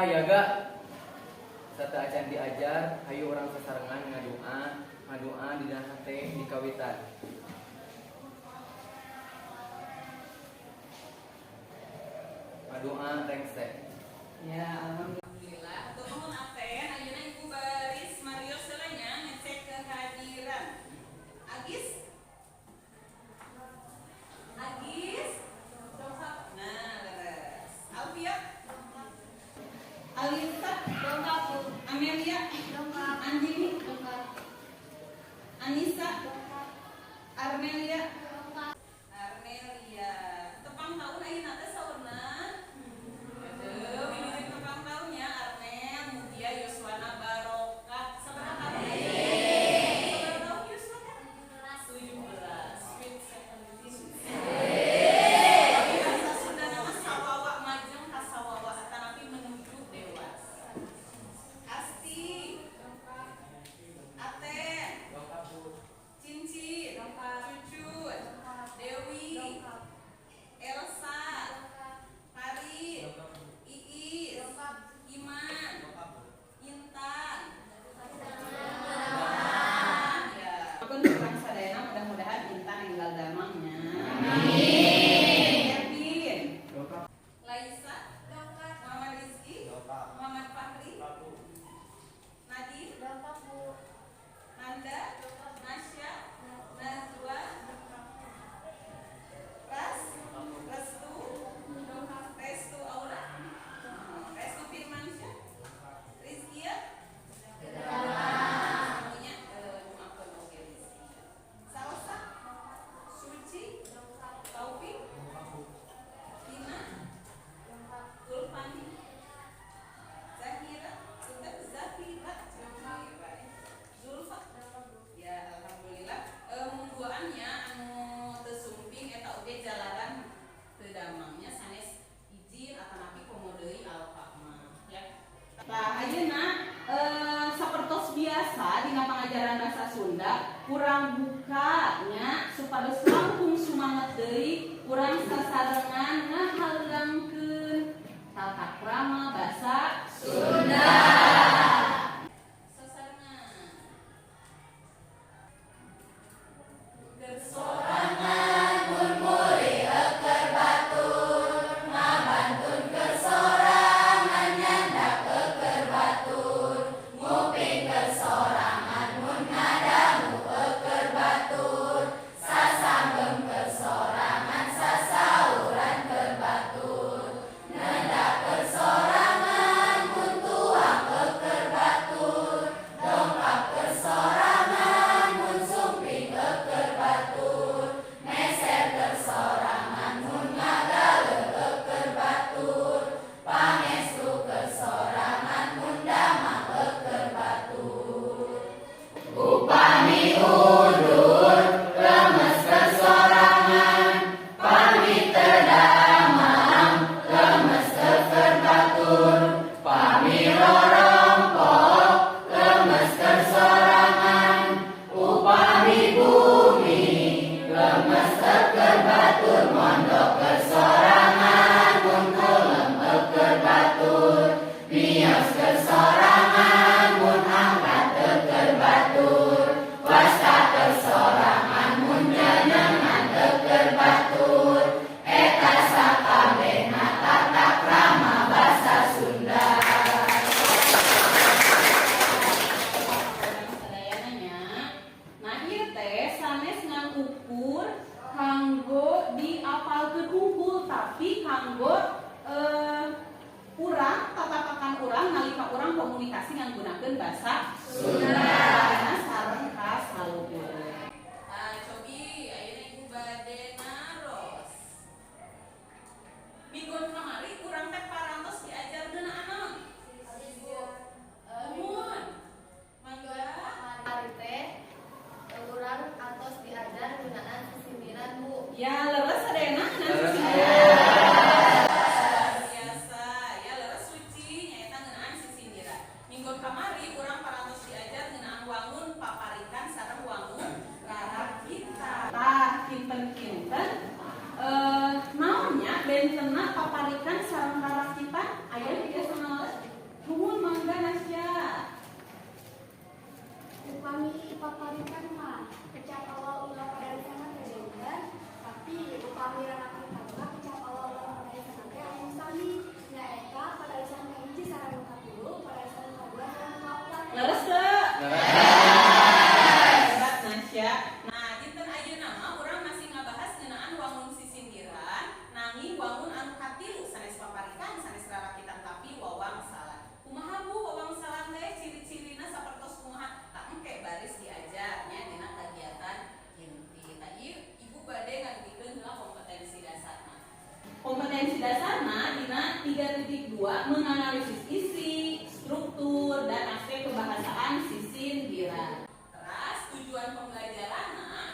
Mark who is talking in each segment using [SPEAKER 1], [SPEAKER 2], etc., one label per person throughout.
[SPEAKER 1] Prayaga. Sateuacan diajar, hayu urang sasarengan ngadua, ngadua dina hate dikawitan. Ngadua rengse.
[SPEAKER 2] Ya, alhamdulillah.
[SPEAKER 3] Alhamdulillah. Hatur nuhun, Aten. Ayeuna Ibu baris marios heula nya, ngecek kehadiran. Agis? Agis? Nah, leres. Alfia? Alisa? Amelia? Andini? Anissa? Armelia? Armelia. Tepang tahun ayeuna teh saurna? Aduh, wilujeng tepang tahunnya Armel, mugia yuswana barokah. Sabaraha tahun? Sabaraha tahun yuswana? 17. Sweet 17. Bahasa Sunda nama sawawa majeng ka sawawa atanapi menuju dewasa. Asti. Aten. Cincin. Cucut. Dewi. Elsa. Farid. Iis. Iman. Intan. Ya.
[SPEAKER 2] Pun urang sadayana mudah-mudahan Intan enggal damangnya. Amin.
[SPEAKER 3] Ervin. Laisa. Muhammad Rizky. Muhammad Fahri. Nadine. Nanda. Nasya. Nazwa. Ras. Restu. Restu Aura. Restu Firmansyah. Rizkia. Semuanya maafkan, oke Rizky. Salsa. Suci. Taufik. Tina. Ulfani. Zahira. Sudah Zahira. Zulfa. Ya, alhamdulillah. Mungguannya anu teu sumping eta oge jalaran teu damangnya, sanes izin atanapi komo deui alfa mah ya.
[SPEAKER 2] Nah, ayeuna sapertos biasa dina pangajaran bahasa Sunda, kurang buka nya supados langkung sumanget deui, urang sasarengan ngahalangkeun tata krama bahasa Sunda.
[SPEAKER 3] Sasarengan.
[SPEAKER 4] Keur sorangan mun mulih eukeur batur, ngabantun keur sorangan, nyandak eukeur batur, nguping keur sorangan, mun ngadangu eukeur batur, sasanggem keur sorangan, sasauran keur batur, nendak keur sorangan mun tuang.
[SPEAKER 5] Upami paparikan mah kecap awal ulah padarisan teh janten, tapi upami rarakitan mah kecap awal ulah padarisan teh anu sami, nyaeta padarisan kahiji sareng nu katilu, padarisan nu kadua sareng nu kaopat.
[SPEAKER 3] Leres teu? Hebat, Nasya. Nah, dinten ayeuna mah urang masih ngabahas ngeunaan wangun sisindiran, nanging wangun anu katilu sanes paparikan, sanes rarakitan, tapi wawangsalan. Kumaha, Bu, wawangsalan teh ciri-cirina sapertos kumaha? Tah, engke baris diajar nya dina kegiatan inti. Tah, ieu Ibu bade ngadugikeun heula kompetensi dasarna. Kompetensi dasarna dina 3.2 menganalisis isi, struktur, dan aspek kebahasaan sisindiran. Teras tujuan pembelajaran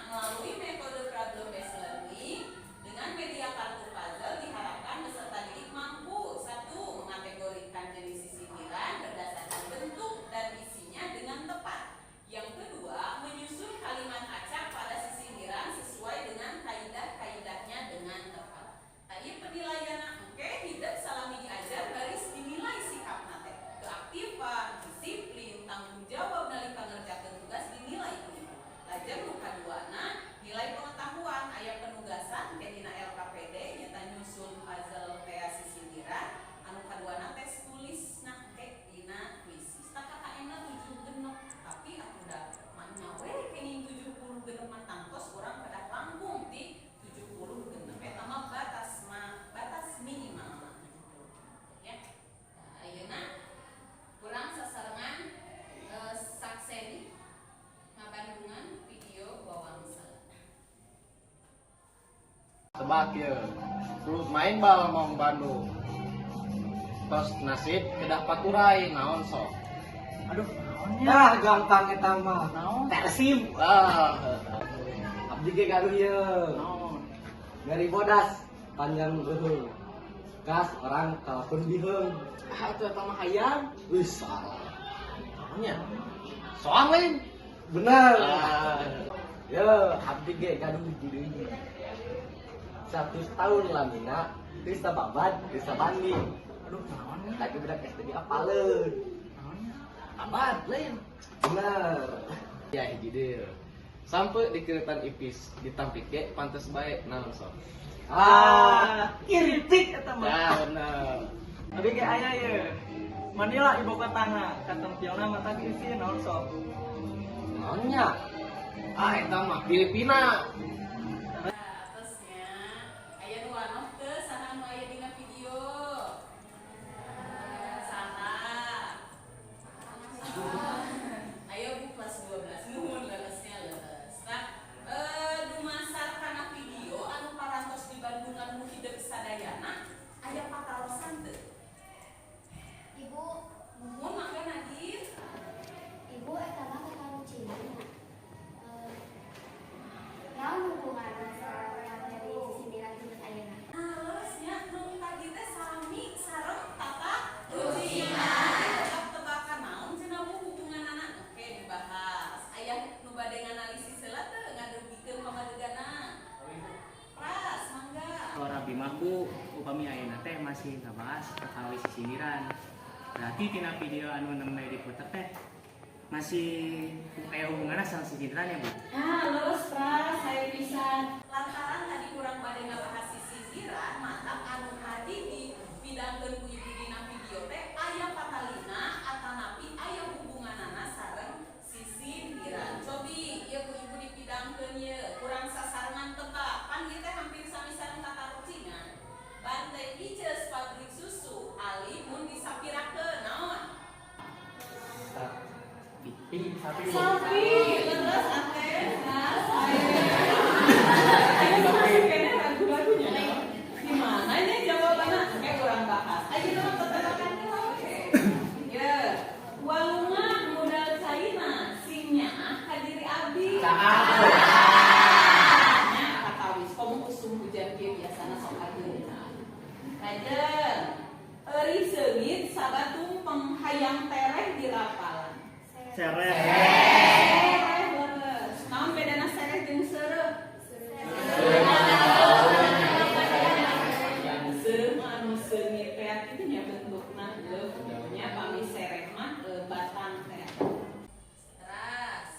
[SPEAKER 3] melalui metode problem based learning dengan media kartu puzzle diharapkan peserta didik mampu: satu, mengategorikan jenis sisindiran berdasarkan bentuk dan isinya dengan tepat. Yang kedua, menyusun kalimat acak pada sisindiran sesuai dengan kaidah-kaidahnya dengan tepat. Tah, ieu penilaian engke hidep salami diajar baris dinilai sikapna teh. Keaktifan, disiplin, tanggung jawab nalika ngerjakeun tugas dinilai ku Ibu. Lajeng nu kaduana nilai pengetahuan, aya penugasan ke dina LKPD nyata nyusun puzzle teh sisindiran, anu kaduana tes tulis nah ke dina kuisis. Tah, KKM na 76, tapi atuh da mah we kenging 76 mah tangtos urang kedah langkung ti 76, eta mah batas mah batas minimal mah 70 ya. Nah, ayeuna urang sasarengan sakseni ngabandungan video wawangsalan.
[SPEAKER 6] Tebak ya. Klub main bal Maung Bandung. Tos nasib kedah paturai, naon sok?
[SPEAKER 7] Aduh, naonnya?
[SPEAKER 8] Nah, gampang eta mah.
[SPEAKER 7] Naon?
[SPEAKER 8] Persib.
[SPEAKER 6] Ah,
[SPEAKER 8] Abdi ge gaduh ieu.
[SPEAKER 7] Naon?
[SPEAKER 8] Dari bodas panjang beuheung. Kas orang kalakun biheung.
[SPEAKER 6] Ah, itu eta mah hayam.
[SPEAKER 8] Wih, salah.
[SPEAKER 6] Naonnya? Soang lain.
[SPEAKER 8] Bener.
[SPEAKER 6] Ah.
[SPEAKER 8] Yo, abdi ge gaduh hiji deui. 100 tahun lamina, teu sababad, teu sabanding.
[SPEAKER 7] Aduh, naonnya?
[SPEAKER 8] Lagi budak SD ge apaleun.
[SPEAKER 7] Naonnya?
[SPEAKER 6] Abad lain.
[SPEAKER 8] Bener.
[SPEAKER 6] Ya, hiji deui. Sampai dikiritan ipis ditampik ge pantes bae, naon sok?
[SPEAKER 8] Ah,
[SPEAKER 7] Iritik eta mah.
[SPEAKER 6] Ya, bener.
[SPEAKER 7] Abdi ge aya ye. Manila ibu kotana, katempilna mata isi, naon sok?
[SPEAKER 8] Naonnya?
[SPEAKER 6] Ah, eta mah Filipina.
[SPEAKER 3] Atasnya aya nu wanoh teu, saha nu aya dina video? Saha? Ayo, Bu, kelas 12, nuhun, leresnya leres. Nah, dumasar kana video anu parantos di Bandungan nu hidep sadayana, aya patarosan teu?
[SPEAKER 5] Ibu,
[SPEAKER 3] Muhun, mangga, Nadine.
[SPEAKER 5] Ibu, eta mah tatarucingan nya. Eh, naon hubunganna sareng materi sisindiran dinten ayeuna?
[SPEAKER 3] Nah, leresnya nu tadi teh sami sareng tata rucingan. Tebak-tebakan naon cenah, Bu, hubunganana? Oke, dibahas. Aya nu bade nganalisis heula teu, ngadugikeun pamadegana? Pras, mangga.
[SPEAKER 9] Suara Bima, Bu, upami ayeuna teh masih ngabahas perkawis sisindiran. Berarti tina video anu nembe diputer teh masih aya hubunganna sama sisindiran ya, Bu?
[SPEAKER 3] Nah, leres, Pras, saya pisan. Lantaran tadi kurang bade ngabahas sisindiran, matak anu tadi dipidangkeun ku Ibu dina video teh aya patalina atanapi aya hubunganana sareng sisindiran. Cobi, ieu ku Ibu dipidangkeun ieu, kurang sasarengan tebak. Pan ieu teh hampir sami sareng tatarucingan. Banteng Ices pabrik susu ali mun disapirakeun, naon?
[SPEAKER 9] Sapi. Sapi.
[SPEAKER 3] Sapi, leres, Ateh. Nah, saya. Ayo, masih kene ragu-ragunya. Gimana ini jawabannya? Oke, kurang bahas. Ayo kita tetekan oke. Ya, walungan modal caina sing nyaah ka diri abdi. Nya katawis komo usum hujan kieu biasana sok ageuna. Lajeng, eri seungit sabatumpeng hayang tereh dirapalan.
[SPEAKER 7] Sereh.
[SPEAKER 3] Sereh, leres. Naon bedana sereh jeung seureuh? Seureuh mah anu seungit teh kitu nya bentukna leuh nya, pami sereh mah batang teh. Teras.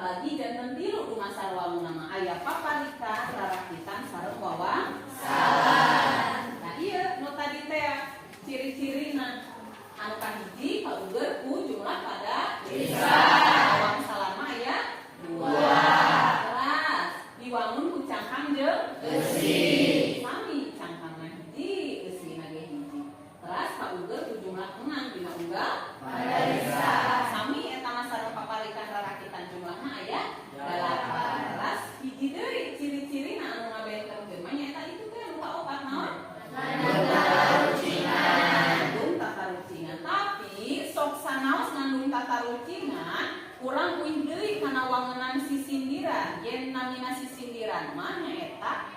[SPEAKER 2] Kabagi janten tilu dumasar wangunna mah aya paparikan, rarakitan sareng wawangsalan. Nah ieu nu tadi teh ciri-cirina anu kahiji kauger ku jumlah pada wawangsalan mah aya 2. Teras diwangun ku cangkang jeung eusi. Sami cangkangna hiji, eusina ge hiji. Teras kauger ku jumlah engang dina unggal padalisan. Sami eta mah sareng paparikan rarakitan jumlahna aya 8. Teras hiji deui ciri-cirina anu ngabentenkeun mah nyaeta itu teh anu kaopat naon? Ngandung tatarucingan. Tapi sok sanaos ngandung tatarucingan kurang uih deui kana wangenan sisindiran. Yen namina sisindiran mah nyaeta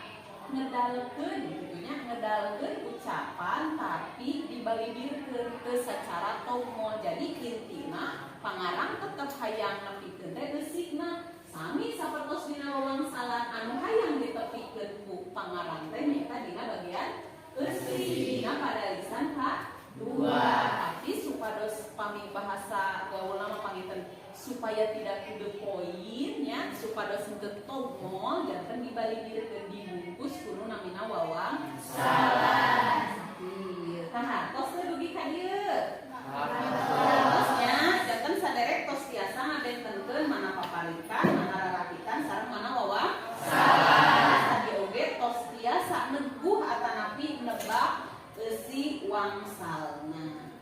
[SPEAKER 2] ngedalkeun kitu nya, ngedalkeun ucapan tapi dibalibirkeun teu sacara tomol. Jadi intina pangarang tetep hayang nepikeun teh eusina. Sami sapertos dina wawangsalan anu hayang ditepikeun ku pangarang teh nyaeta dina bagian eusi dina padalisan ka 2. Tapi supados pami bahasa gaulna mah panginten supaya tidak to the point nya, supados henteu tomol janten dibalibirkeun dibungkus kudu namina wawangsalan. Ieu tah tos teu dugi ka dieu. Tosnya janten saderek tos tiasa ngabentenkeun mana paparikan, mana rarakitan sareng mana wawangsalan. Tadi oge tos tiasa neguh atanapi nebak eusi wangsalna.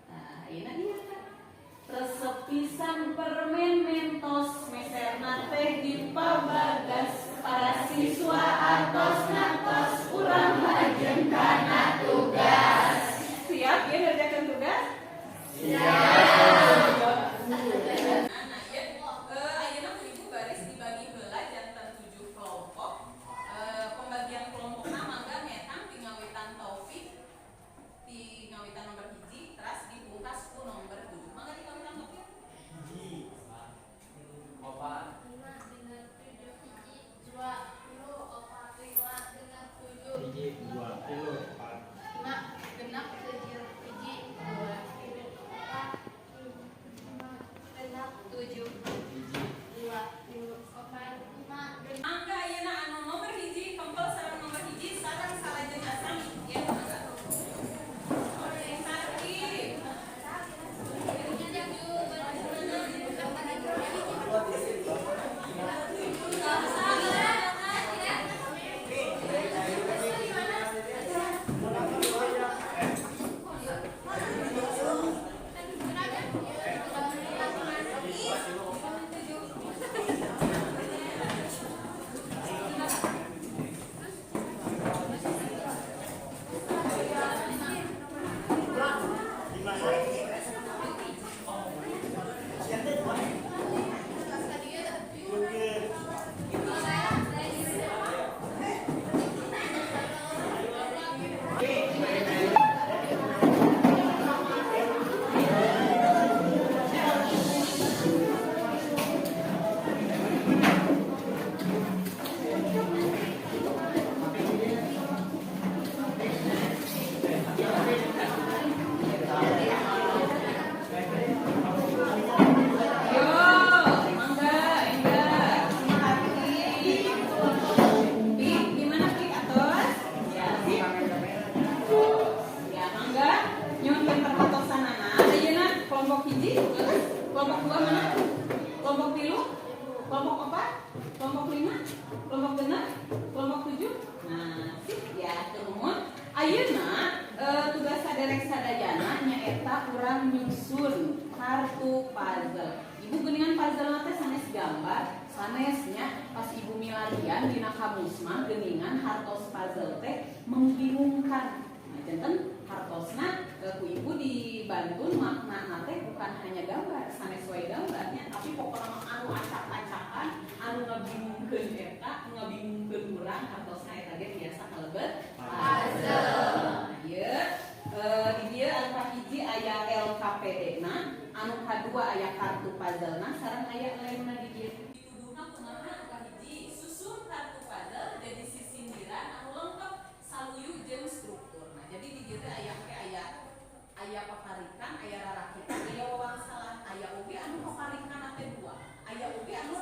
[SPEAKER 2] Nah, ayeuna ieu resep pisan permen Mentos meserna teh di pabagas para siswa atos ngantos urang lajeng kana tugas. Siap ya ngerjakan tugas? Siap.
[SPEAKER 3] Nah, ieu ayeuna ku ibu baris dibagi heula janten 7 kelompok. Pembagian kelompokna mangga ngetang ti ngawitan Taufik ti ngawitan nomor 1 teras dipungkas ku nomor 7. Mangga di ngawitan Taufik.
[SPEAKER 1] 1, 4,
[SPEAKER 4] 5 genep 7 1 2 3 4 5 genep 7
[SPEAKER 6] 1 2 3 4
[SPEAKER 4] 5 genep 7 1 2 3 4 5 genep 7 2 3 4 5 genep.
[SPEAKER 3] Mangga ayeuna anu nomor 1 kempel sareng nomor 1 sareng salajengna sami ya mangga. Sarki. Yo, mangga, enggak. Sarki. Pi, gimana Pi atos? Ya, sip. Ya, mangga. Nyuhunkeun perhatosanana. Ayeuna kelompok 1, leres. Kelompok 2 mana? Kelompok 3, kelompok 4, kelompok 5, kelompok 6, kelompok 7. Nah, sip ya, nuhun. Ayeuna tugas saderek sadayana nyaeta urang nyusun kartu puzzle. Ibu geuningan puzzle teh sanes gambar, sanesnya pas ibu milarian dina kamus mah geuningan hartos puzzle teh membingungkan. Nah, janten hartosna ku ibu dibantun makna teh bukan hanya gambar, sanes wae gambarnya, tapi pokokna mah anu acak-acakan, anu ngabingungkeun eta, ngabingungkeun urang hartosna eta ge biasa kalebet puzzle. Nah, ieu di dieu anu kahiji aya LKPD na, anu kadua aya kartu puzzle na, sareng aya lemna di dieu. Dituduhna kumaha anu kahiji susun kartu puzzle jadi sisindiran anu lengkap saluyu jeung struktur. Nah, jadi di dieu teh aya ke aya aya paparikan, aya rarakitan, aya wawangsalan, aya oge anu paparikan teh 2, aya oge anu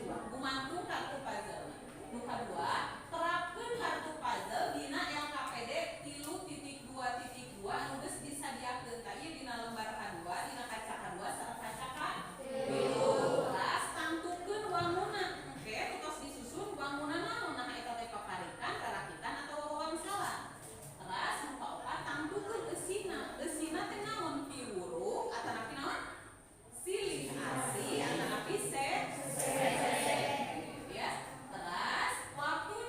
[SPEAKER 2] 2, gumantung kartu puzzle. Nu kadua, terapkeun kartu puzzle dina LKPD 3.2.2 anu geus disadiakeun. Tah ieu dina lembar kadua, dina kaca kadua sareng kaca ka-3. Teras tangtukeun wangunna. Engke tos disusun wangunna naon, nah eta teh paparikan, rarakitan atau wawangsalan. Teras nu kaopat, tangtukeun eusina. Eusina teh naon? Piwuruk atanapi naon? Silih asih atanapi se ya. Teras waktu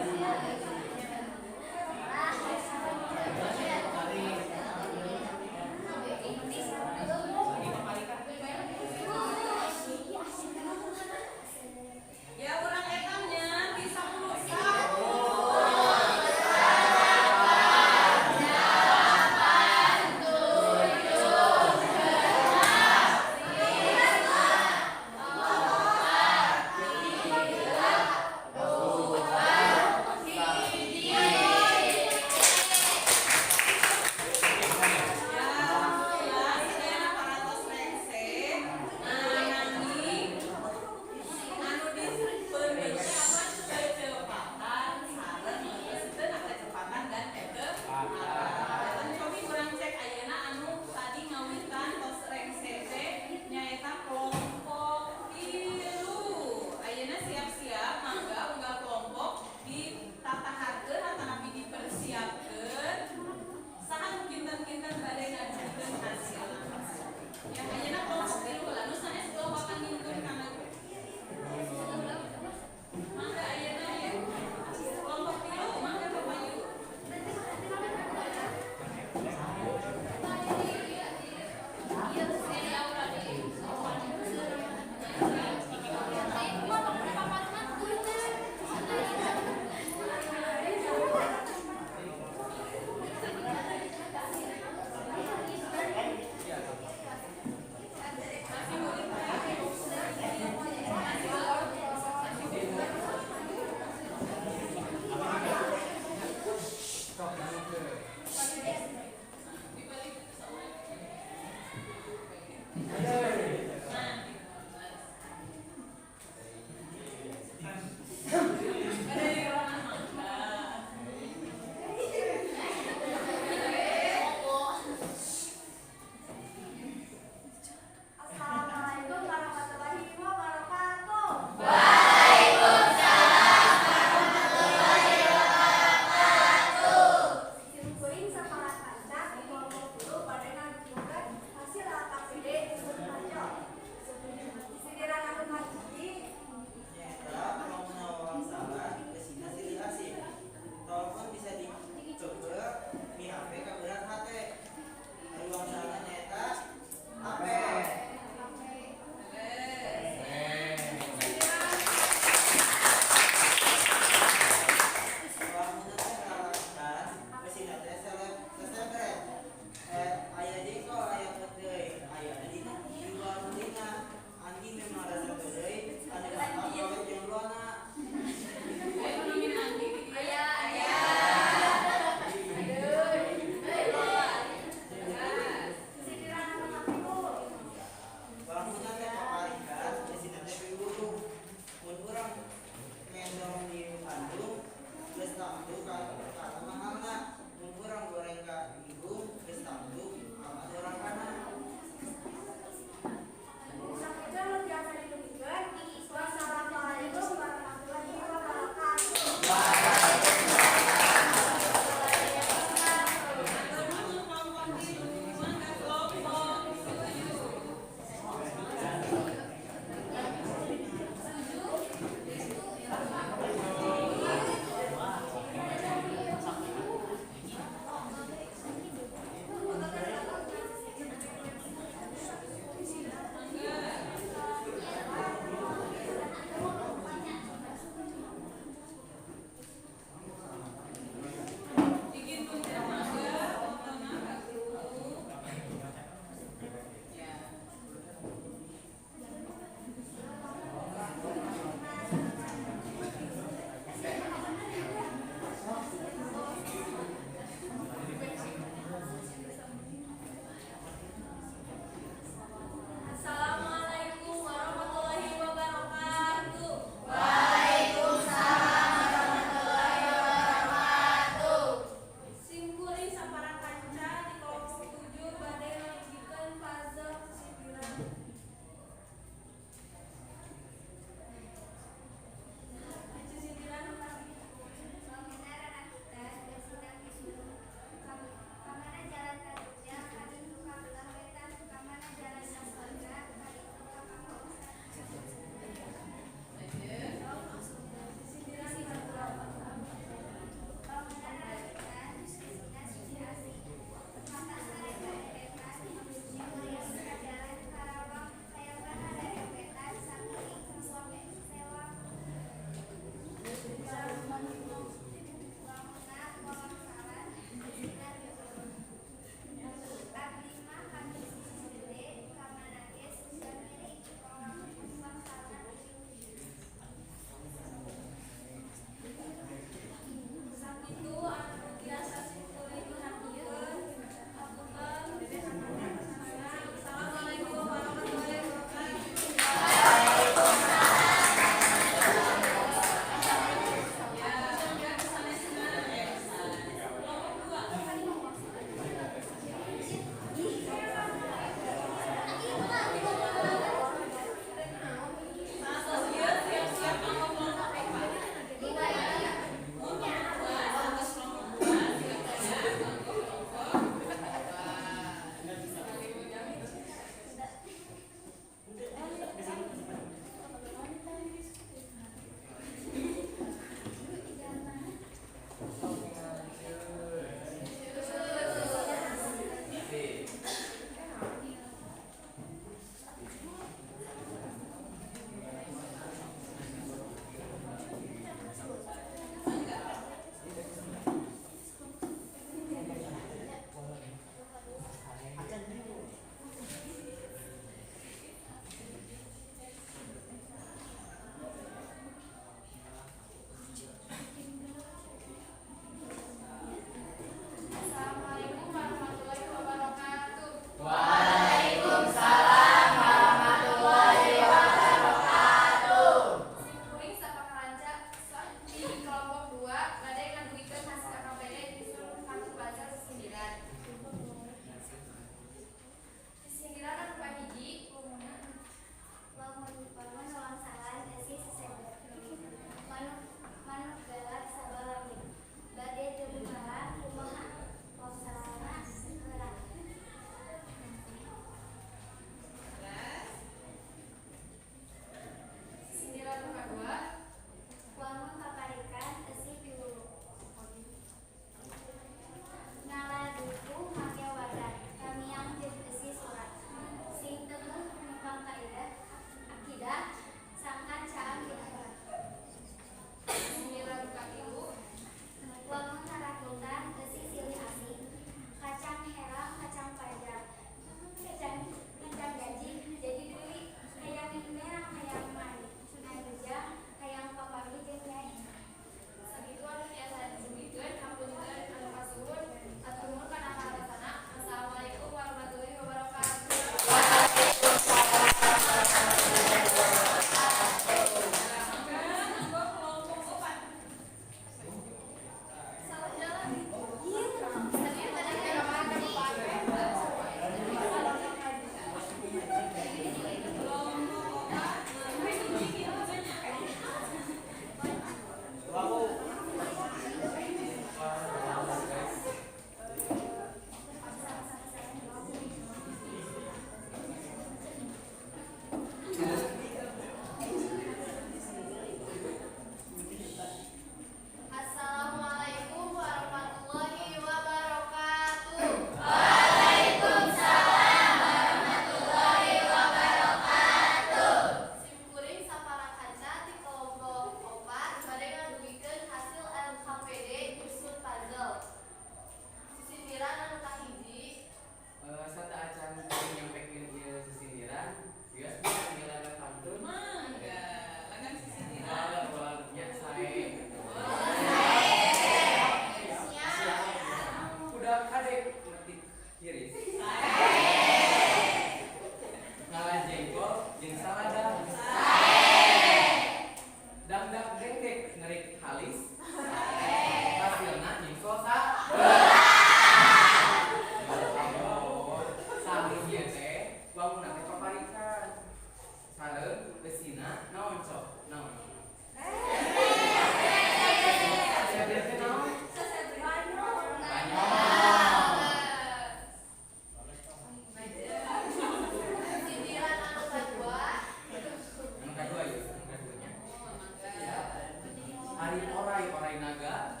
[SPEAKER 1] Oray naga.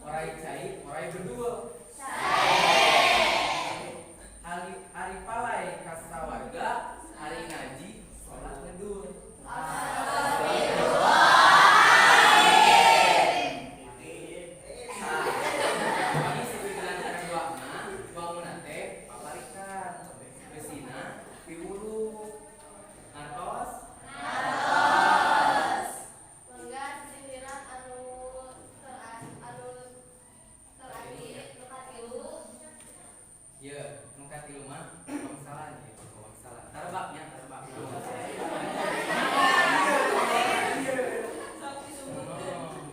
[SPEAKER 1] Oray cai, oray bedul. Ari ari palay kasawarga, ari ngaji salat ngedul. Nah, bagi sisindiran kedua mah bangunan teh pabalikan. Besina piwulu. Ngartos?
[SPEAKER 4] Mangga sisindiran anu terakhir nu katilu.
[SPEAKER 1] Ye, nu katilu mah wangsalan ya, wangsalan. Tarebaknya, tarebak.
[SPEAKER 3] Sok disebutkeun.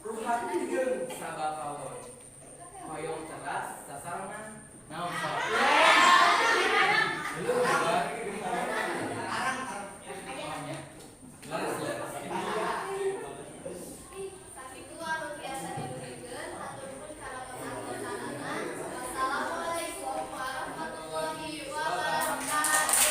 [SPEAKER 1] Ruhat jeung sabapawon. Hoyong cerdas sasarengan. Naon sok? Belum, Leres, leres.
[SPEAKER 4] Sakitu anu tiasa didugikeun, hatur nuhun kana perhatosanana. Wassalamualaikum warahmatullahi wabarakatuh.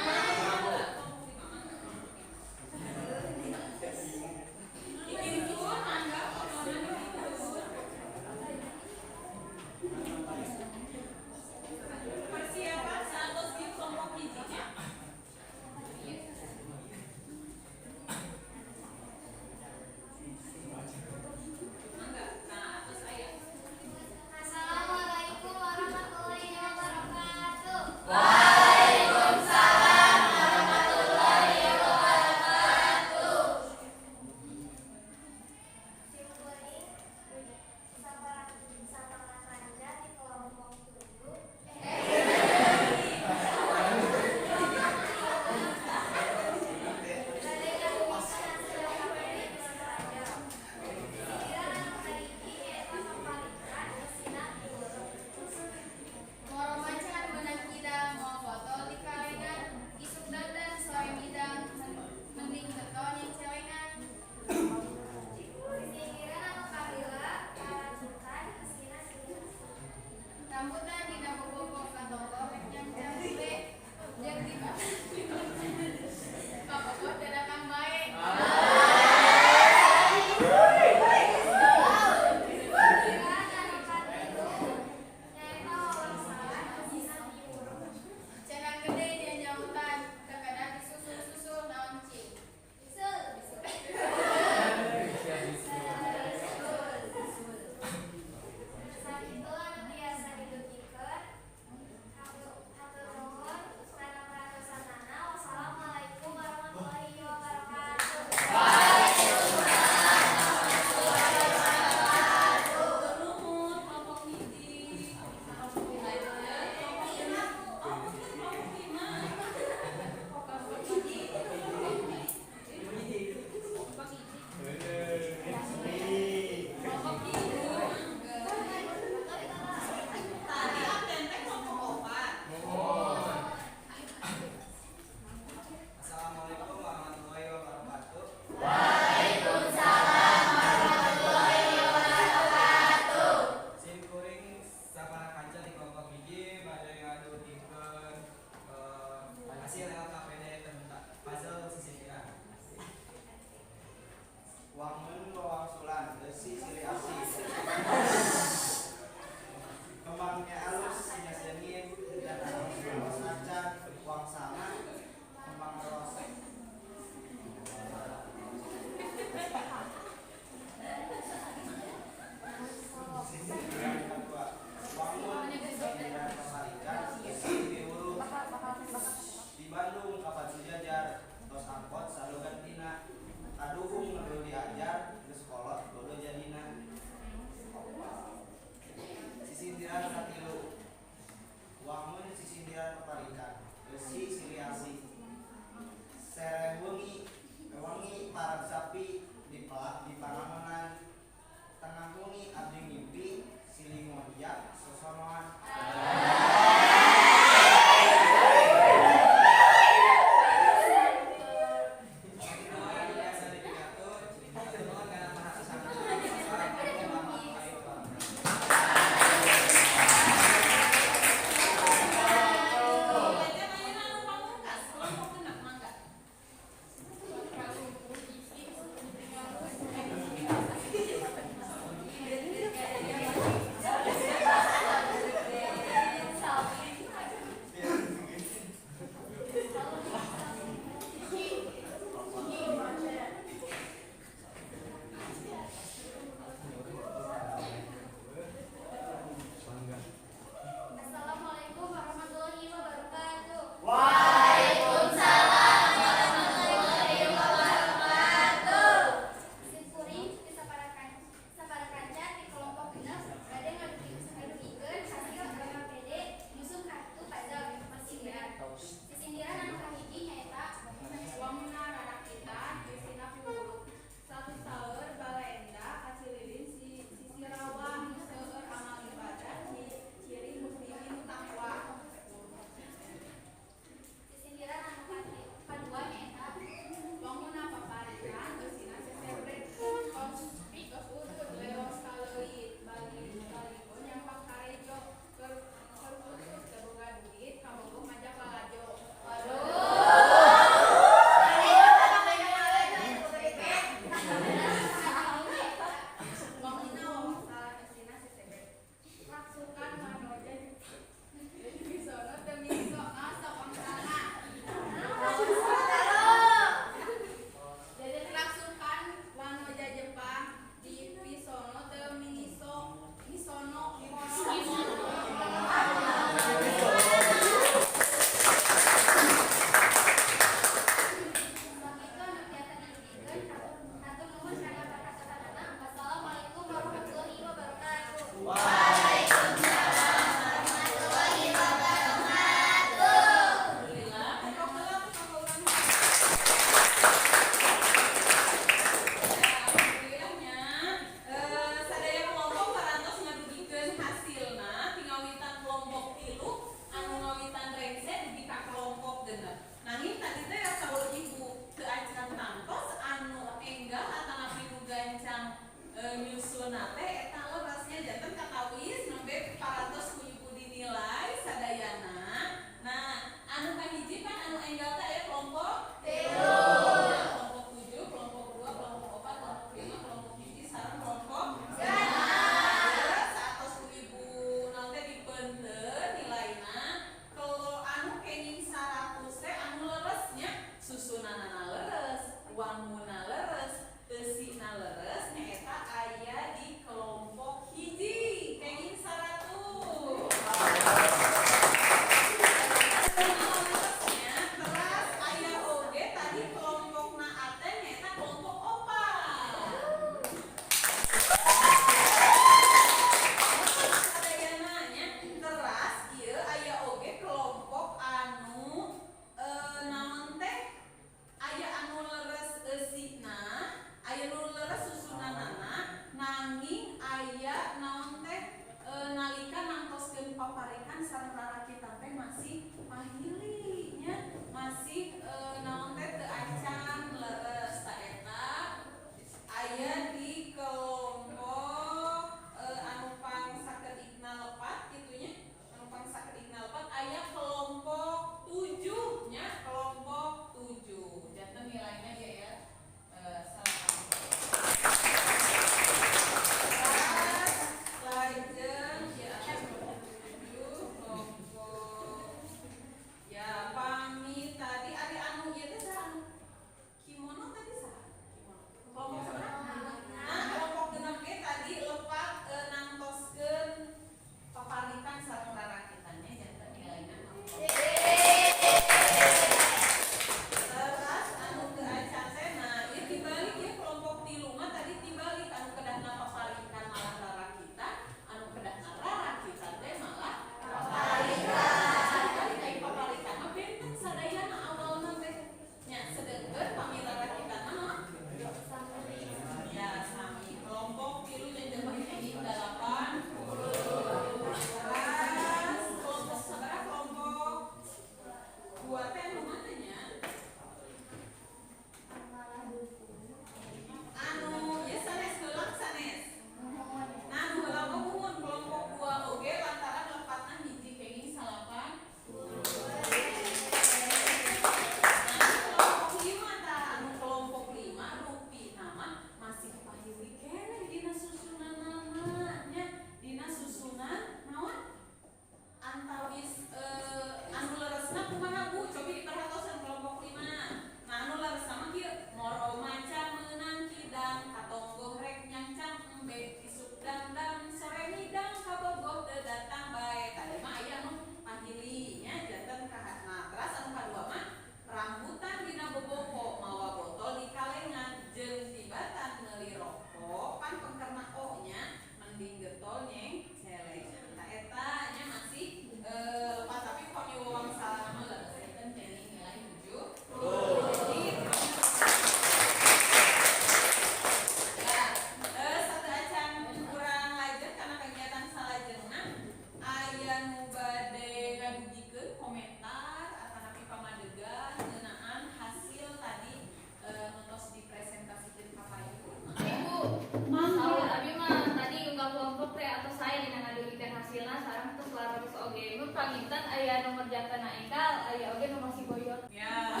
[SPEAKER 4] leres oge. Mun panginten aya nu ngerjakeun enggal, aya oge nu masih boyot.
[SPEAKER 3] Ya.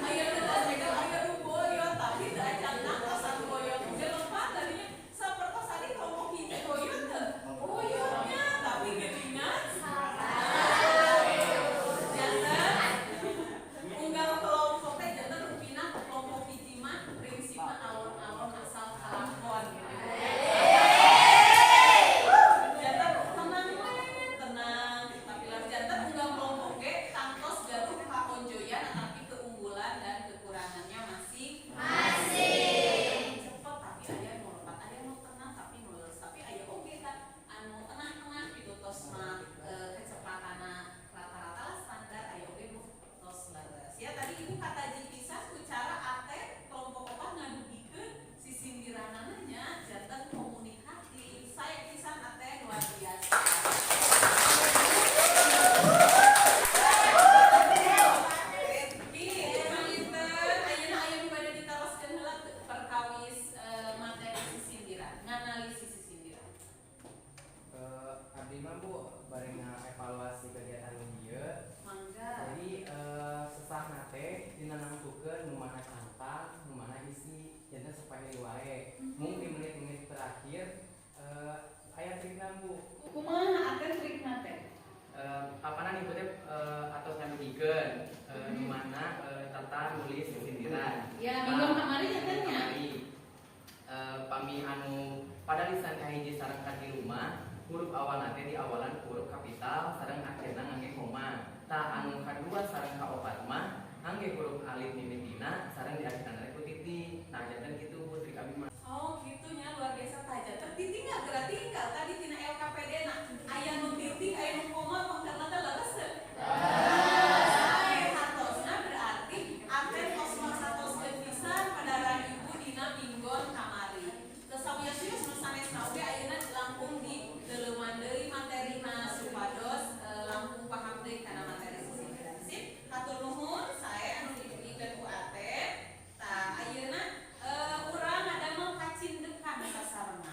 [SPEAKER 3] Aya nu tos enggal, aya nu boyot, tapi teu acan nangtos anu boyot. Ge lompat tadinya sapertos tadi kelompok hiji boyot teu? Boyotnya, tapi geuningan. Janten unggal kelompok teh janten rupina kelompok hiji mah prinsipna alon-alon asal kalakon gitu. Janten tenang we, tenang. Tapi lah janten unggal kelompok ge tangtos gaduh kaonjoyan tapi keunggulan dan kekurangannya masih masing. Cepet tapi aya nu lepat, aya nu tenang tapi nu leres, tapi aya oge kan anu tengah-tengah gitu tos mah kecepatanna rata-rata lah standar, aya oge nu tos leres. Ya tadi ibu kata pisan ku cara ate kelompok opat ngadugikeun sisindiranana nya janten komunikatif. Sae pisan ate, luar biasa. Bi, panginten ayeuna aya nu bade ditaroskeun heula teu perkawis materi sisindiran, nganalisis sisindiran?
[SPEAKER 1] Abdi mah, Bu, bari evaluasi kegiatan ieu.
[SPEAKER 3] Mangga.
[SPEAKER 1] Jadi sesahna teh dina nangtukeun nu mana cangkang, nu mana isi, janten supaya wae. Mung di menit-menit terakhir aya trikna, Bu.
[SPEAKER 2] Kumaha ate trikna teh?
[SPEAKER 1] Apanan ibu teh atos ngadugikeun nu mana tata nulis sisindiran.
[SPEAKER 2] Ya, minggu kamari janten nya.
[SPEAKER 1] Kamari. Pami anu pada lisan kahiji sareng katilu mah huruf awal teh di awalan huruf kapital sareng akhirna ngangge koma. Tah, anu kadua sareng kaopat mah ngangge huruf alif mimitina sareng di akhirna teh ku titik. Nah, janten kitu, Bu, trik abi mah.
[SPEAKER 3] Oh gitu nya, luar biasa. Tah, janten ditinggal geura tinggal tadi tina LKPD na aya nu titik, aya nu koma, pangkerna teh leres teu? Sae hartosna berarti ate tos masatoskeun pisan padaran ibu dina minggon kamari. Teu sawios-wios nu sanesna oge ayeuna langkung di teuleuman deui materina supados langkung paham deui kana materi sisindiran. Sip, hatur nuhun sae anu didugikeun ku ate. Tah, ayeuna urang ngadamel kacindekan sasarengan.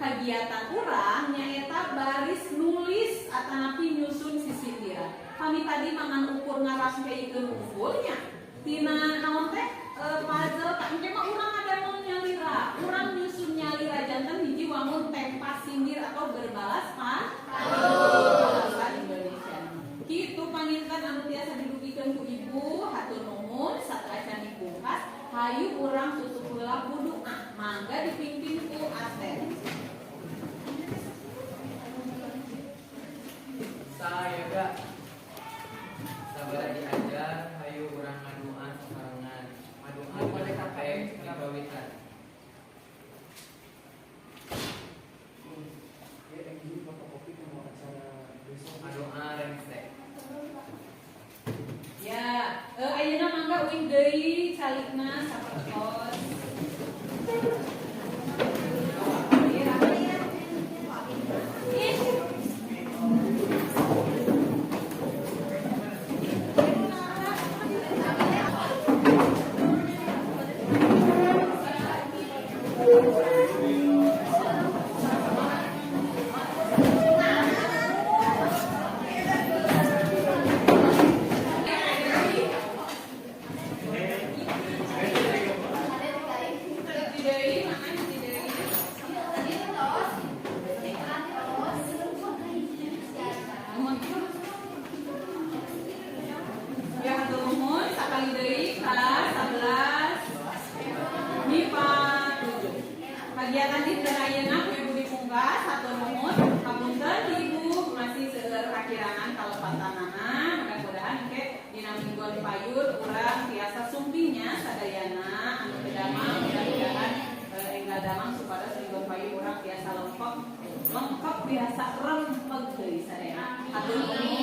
[SPEAKER 2] Kagiatan urang nyaeta baris nulis atanapi nyusun sisindiran. Kami tadi mangan ukur ngarangkeikeun unggulnya. Tina naon teh puzzle tak engke mah urang ada mau nyalira. Urang nyusun nyalira janten hiji wangun tempas sindir atau berbalas bahasa Indonesia. Kitu panginten anu tiasa didugikeun ku ibu, hatur nuhun sateuacan dipungkas, hayu urang tutup heula ku doa. Mangga dipimpin ku Aten.
[SPEAKER 1] Sayoga sabada diajar, hayu urang ngadoa sasarengan. Ngadoa pada kape dibawitan. Ngadoa rengse.
[SPEAKER 2] Ya, ayeuna mangga uih deui calikna sapertos. Ih. Hiji deui, mana hiji deui? Nuhun. Ya, hatur nuhun sakali deui kelas 11 MIPA 7. Kagiatan dinten ayeuna ku Ibu dipungkas, hatur nuhun. Hapunten Ibu masih seueur kakirangan kalepatanana, mudah-mudahan engke dina mingguan payun urang tiasa sumpingnya sadayana anu teu damang, mudah-mudahan enggal damang supados mingguan payun urang tiasa lengkap lengkap, biasa rempeg deui sadayana. Hatur nuhun.